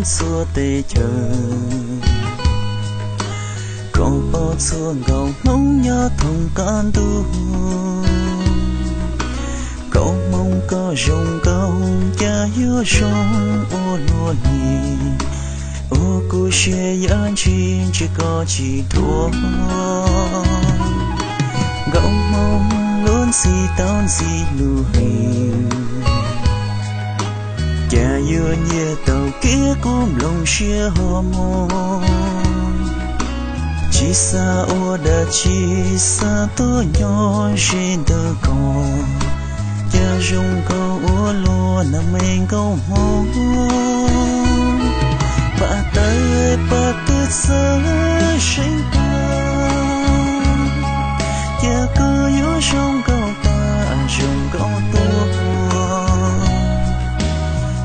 txhua teb chaws, koj paub txhua nkauj Hmoob nyob thoob qab ntuj. Nkauj Hmoob koj zoo nkauj cas yuav zoo ua luaj li, ua kuv siab ya ntshis ntshis koj tsis dhuav. Nkauj Hmoob luag ntxhi tau ntxhi lus heev, cas yuav nyiag tau kiag kuv nplooj siab ho muag. Tsis xav ua dab tsi, xav tuaj nyob ze ntawm koj, cas zoo nkauj ua luaj na me nkauj Hmoob. Pab tawv pab twb txawj seev tag, cas koj yuav zoo nkauj tag zoo nkauj tuaj.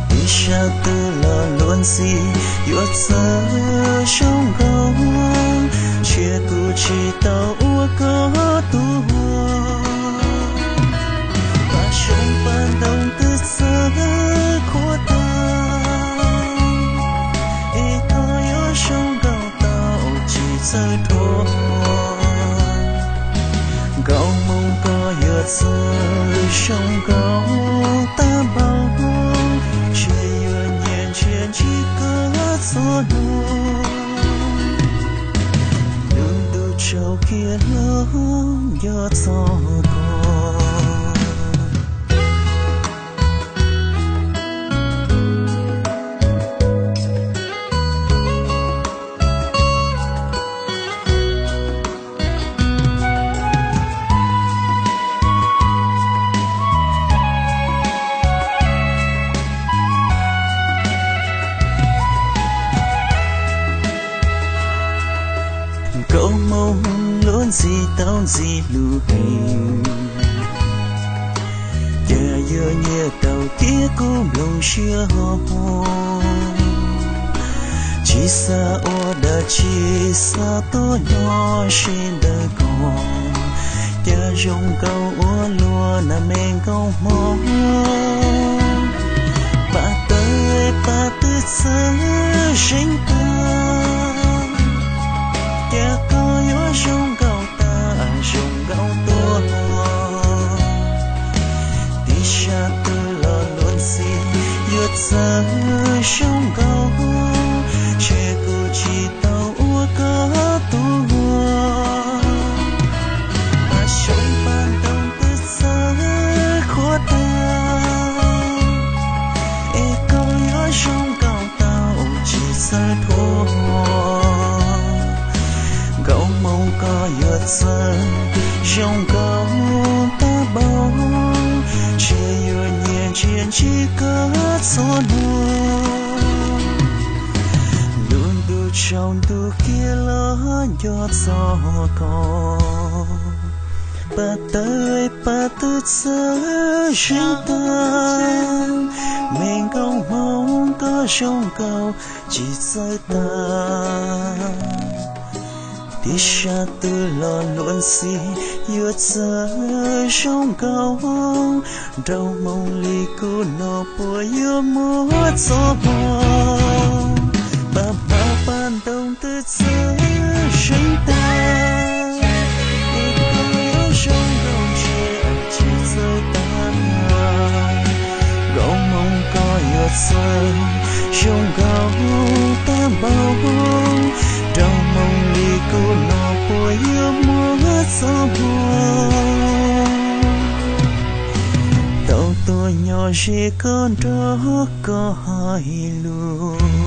Tib sab twg los luag ntxhi yuav txawj zoo nkauj, ntshe kuv tsis tau ua koj tus. Pab xyoob pab ntoo twb txawj qhuav tag, es koj yuav zoo nkauj tau tsis txawj dhuav. Nkauj Hmoob koj yuav txawj zoo nkauj tag npaum, ntshe yuav nyiam ntshiab ntsib koj txhua hnub. Lub ntuj tsaus kiag los nco txog koj. Nkauj Hmoob luag ntxhi tau ntxhi lus heev, cas yuav nyiag tau kiag kuv nplooj siab ho muag. Tsis xav ua dab tsi, xav tuaj nyob ze ntawm koj, cas zoo nkauj ua luaj na me nkauj Hmoob. Pab tawv pab twb txawj seev tag, cas koj yuav zoo nkauj tag zoo nkauj tuaj. Tib sab twg los luag ntxhi yuav txawj zoo nkauj, ntshe kuv tsis tau ua koj tus. Pab xyoob pab ntoo twb txawj qhuav tag, es koj yuav zoo nkauj tau tsis txawj dhuav. Nkauj Hmoob koj yuav txawj zoo nkauj tag npaum, ntshe yuav nyiam ntshiab ntsib koj txhua hnub. Lub ntuj tsaus ntuj kiag los nco txog koj. Pab tawv pab twb txawj seev tag, me nkauj Hmoob koj zoo nkauj tsis txawj tag. Tib sab twg los luag ntxhi yuav txawj zoo nkauj, nraug Hmoob li kuv no puas yuav muaj txoj hmoo. Pab hmab pab ntoo twb txawj seev tag, es koj yuav zoo nkauj ntshe tsis txawj tag. Nkauj Hmoob koj yuav txawj zoo nkauj tag npaum, nraug Hmoob li kuv no puas yuav muaj txoj hmoo. Tau tuaj nyob ze koj nrog koj hais lus.